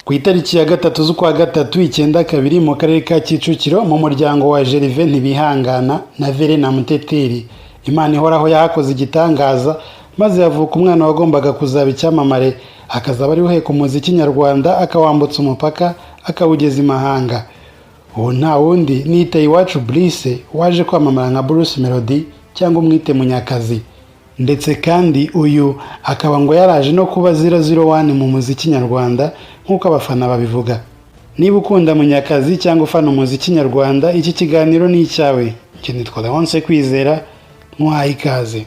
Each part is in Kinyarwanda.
Ku itariki ya 3 z'ukwa gatatu 92 mu Karere ka Kicukiro, mu muryango wa Gervais Ntibihangana na Verena Muteteri, Imana ihoraho yahakoze igitangaza maze havuka umwana wagombaga kuzaba icyamamare, akazaba ari uheka umuziki nyarwanda akawambutsa umupaka akawugeza imahanga. Uwo nta wundi ni Itahiwacu Brice, waje kwamamara nka Bruce Melody cyangwa umwite Munyakazi. Ndetse kandi uyu akaba ngo yaraje no kuba 001 mu muziki nyarwanda nk'uko abafana babivuga. Niba ukunda Munyakazi cyangwa ufana umuziki nyarwanda, iki kiganiro ni icyawe. Njye nitwa Leonce Kwizera, nkuhaye ikaze.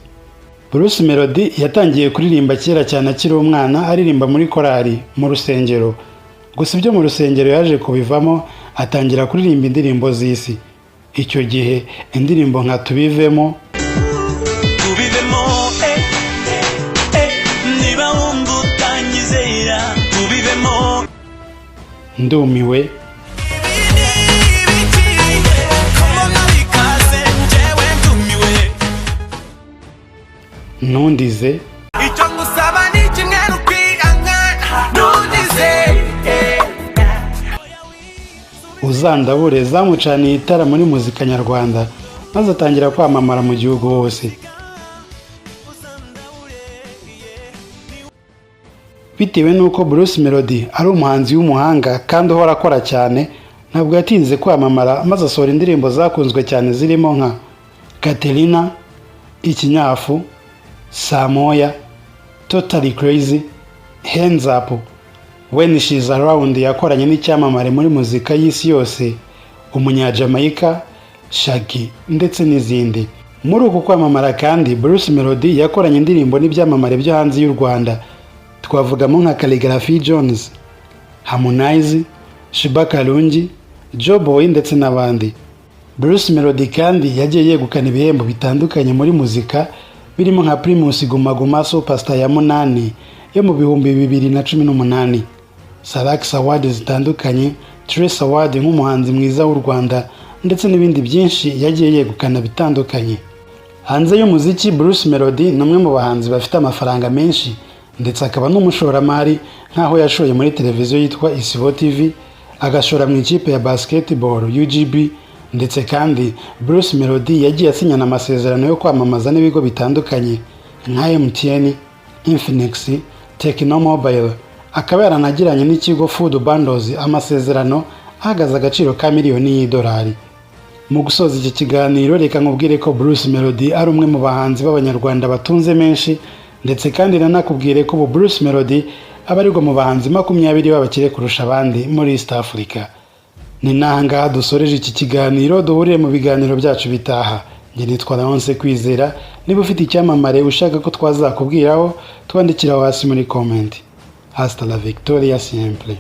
Bruce Melody yatangiye kuririmba kera cyane akiri umwana, aririmba muri korali mu rusengero. Gusa ibyo mu rusengero yaje kubivamo, atangira kuririmba indirimbo z'isi. Icyo gihe indirimbo nka "Tubivemo", Tubivemo, eh, eh, niba wumva utanyizera tubivemo. "Ndumiwe", Ibi ni ibiki ko mbona bikaze? Njyewe ndumiwe. "Ntundize", Icyo ngusaba ni kimwe, ni ukwihangana, ntundize, eh. "Uzandabure" zamucaniye itara muri muzika nyarwanda maze atangira kwamamara mu gihugu hose. Bitewe n'uko Bruce Melody ari umuhanzi w'umuhanga kandi uhora akora cyane, ntabwo yatinze kwamamara maze asohora indirimbo zakunzwe cyane zirimo nka "Katerina", "Ikinyafu", "Samoya", "Totally Crazy", "Hands Up", "When She's Around" yakoranye n'icyamamare muri muzika y'isi yose, Umunyajamayika Shaggy, ndetse n'izindi. Muri uku kwamamara kandi, Bruce Melody yakoranye indirimbo n'ibyamamare byo hanze y'u Rwanda. Twavugamo nka Khaligraph Jones, Harmonize, Sheebah Karungi, Joeboy ndetse n'abandi. Bruce Melody kandi yagiye yegukana ibihembo bitandukanye muri muzika, birimo nka Primus Guma Guma Superstar ya munani yo mu 2018, Salax Award zitandukanye, Trace Award nk'umuhanzi mwiza w'u Rwanda, ndetse n'ibindi byinshi yagiye yegukana bitandukanye. Hanze y'umuziki, Bruce Melody ni umwe mu bahanzi bafite amafaranga menshi, ndetse akaba n'umushoramari, nk'aho yashoye muri televiziyo yitwa Isibo TV, agashora mu ikipe ya basketball UGB. Ndetse kandi Bruce Melody yagiye asinyana amasezerano yo kwamamaza n'ibigo bitandukanye nka MTN, Infinix, Tecno Mobile, akaba yaranagiranye n'ikigo Food Bundles amasezerano ahagaze agaciro ka miliyoni y'idolari. Mu gusoza iki kiganiro, reka nkubwire ko Bruce Melody ari umwe mu bahanzi b'Abanyarwanda batunze menshi. Ndetse kandi nanakubwire ko ubu Bruce Melody abarirwa mu bahanzi 20 b'abakire kurusha abandi muri East Africa. Ni n'ahangaha dusoreje iki kiganiro. Duhurire mu biganiro byacu bitaha. Njye nitwa Leonce Kwizera. Niba ufite icyamamare ushaka ko twazakubwiraho, twandikira hasi muri comment. Hasta la victoria siempre.